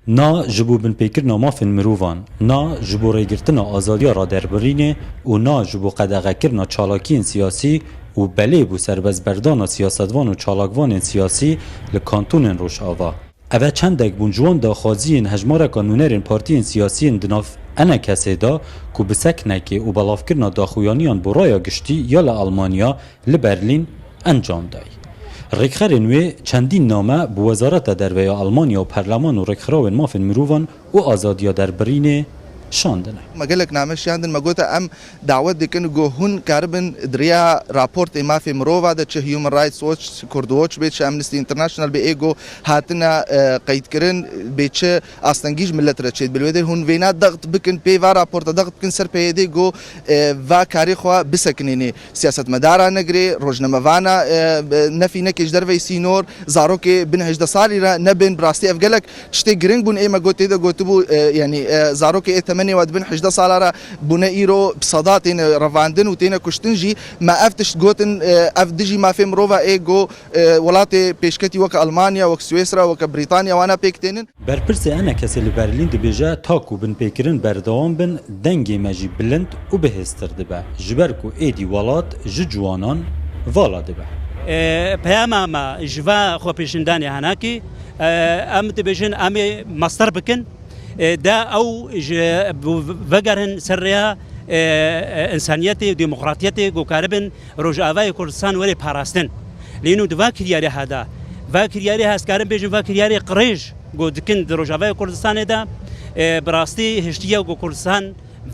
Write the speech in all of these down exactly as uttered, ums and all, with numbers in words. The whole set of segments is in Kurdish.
Na ji bo binpêkirina mafên mirovan, na ji bo rêgirtina azadiya raderbirînê û na ji bo qedexekirina çalakiyên siyasî û belê bo serbestberdana siyasetvan û çalakvanên siyasî li kantonên Rojava. Ev e çendek bûn ji wan daxwaziyên hejmareka nûnerên partiyên siyasiyên di nav E N K S'ê de ku bi seknekê û belavkirina daxuyaniyan bo raya giştî ya li Almanya li Berlîn encam dayî. Rêkxerên wê çendîn name bi Wezareta Derve ya Almanya û Perleman û Rêkxirawên Mafên Mirovan û Azadiya Derbirînê şandine. Me gelek name şiyandin, me gote em dawet dikin ku hûn karibin di riya raportê mafê mirova de, çi Human Rights Watch, Kurd Watch bê, çi Amnesty International bê, ê ku hatine, e, qeydkirin, bê çi astengî ji milet re çêdibe. Li wê derê hûn vêna dext bikin, pê va raporta dext bikin ser P Y D ku, e, va karê xwe bisekinêne. Siyasetmedara negirê, rojnamevana, e, e, nefî nekê ji derveyî sînor, zarokê bin hejdeh salî re nebên. Bi rastî ev gelek tiştê giring bûn. Ê me got, tê de gotibû, e, yanî, e, zarokê ê temenê we di bin hejdeh sala re bûne, îro bi seda têne revandin û têne kuştin jî. Me ev tişt gotin, e, ev dijî mafê mirova ê ku, e, welatê pêşketî weke Almanya, wek Swêsra, weke Brîtanya wana pêk tênin. Berpirsê E N K S'ê li Berlîn dibêje, ta ku binpêkirin berdewam bin, dengê me jî bilind û bihêztir dibe, ji ber ku êdî welat ji ciwanan vala dibe. E, peyama me ji va xwepêşandanê hinekî, e, em dibêjin, em ê master bikin, e, de ew ji, vegerin ser rêya, e, e, însaniyetê û demokratiyetê ku karibin Rojavayê Kurdistan were parastin. Lê nû di va kiryarê heda, va kiryarê, ez karim bêjim, va kiryarê qirêj ku dikin di Rojavayê Kurdistanê de, e, bi rastî hiştiye ku Kurdistan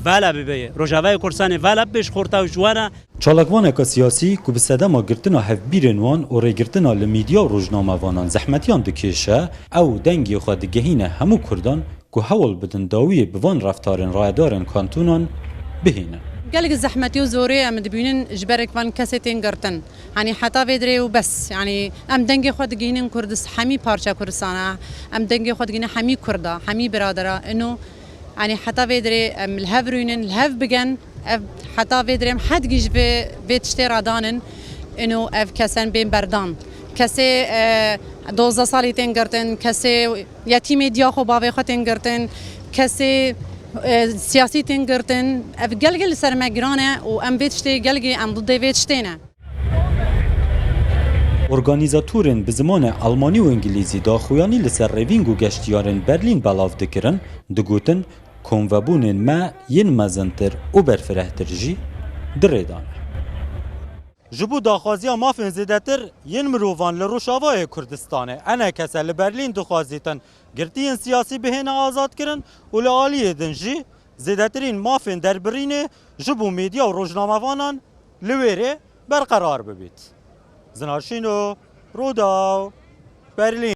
vala bibe. Rojavayê Kurdistanê vala bibe ji xorta û ji wana. Çalakvaneka siyasî ku bi sedema girtina hevbîrên wan û rêgirtina li medya û rojnamevanan zehmetiyan dikêşe, ew dengê xwe digehîne hemû Kurdan ku hewl bidin dawiyê bi van reftarên rayedarên kantonan bihênin. Gelek zehmetî û zorê em dibînin ji ber van kesê tên girtin. Yanî heta vê dirê û bes. Yanî em dengê xwe digihînin Kurdis-, hemî parça Kurdistana, em dengê xwe digihînin hemî Kurda, hemî biradera. Ino, yanî heta vê dirê em li hev rûnin, li hev bigen, ev heta vê dirê em hedgî ji vê, vê tiştê radanin. Ino ev kesen bên berdan. Kesê, e, dozdeh salî tên girtin, kesê yetîmê diya xwe bavê xwe tên girtin, kesê, e, siyasî tên girtin. Ev gelgê li ser me giran e û em vê tiştê gelgê em didê vê tiştê ne. Organîzatorên bi zimanê Almanî û Îngilîzî daxuyanî li ser rêvîn ku geştiyarên Berlîn belav dikirin, digotin, komvebûnên me yên mezintir û berfirehtir jî di rê de ne. Ji bo daxwaziya mafên zêdetir yên mirovan li Rojavayê Kurdistanê, E N K S li Berlîn dixwazîtin girtiyên siyasî bihêne azadkirin û li aliyê din jî zêdetirîn mafên derbirînê ji bo medya û rojnamevanan li wê rê berqerar bibît. Zinar Şîno, Rûdaw, Berlîn.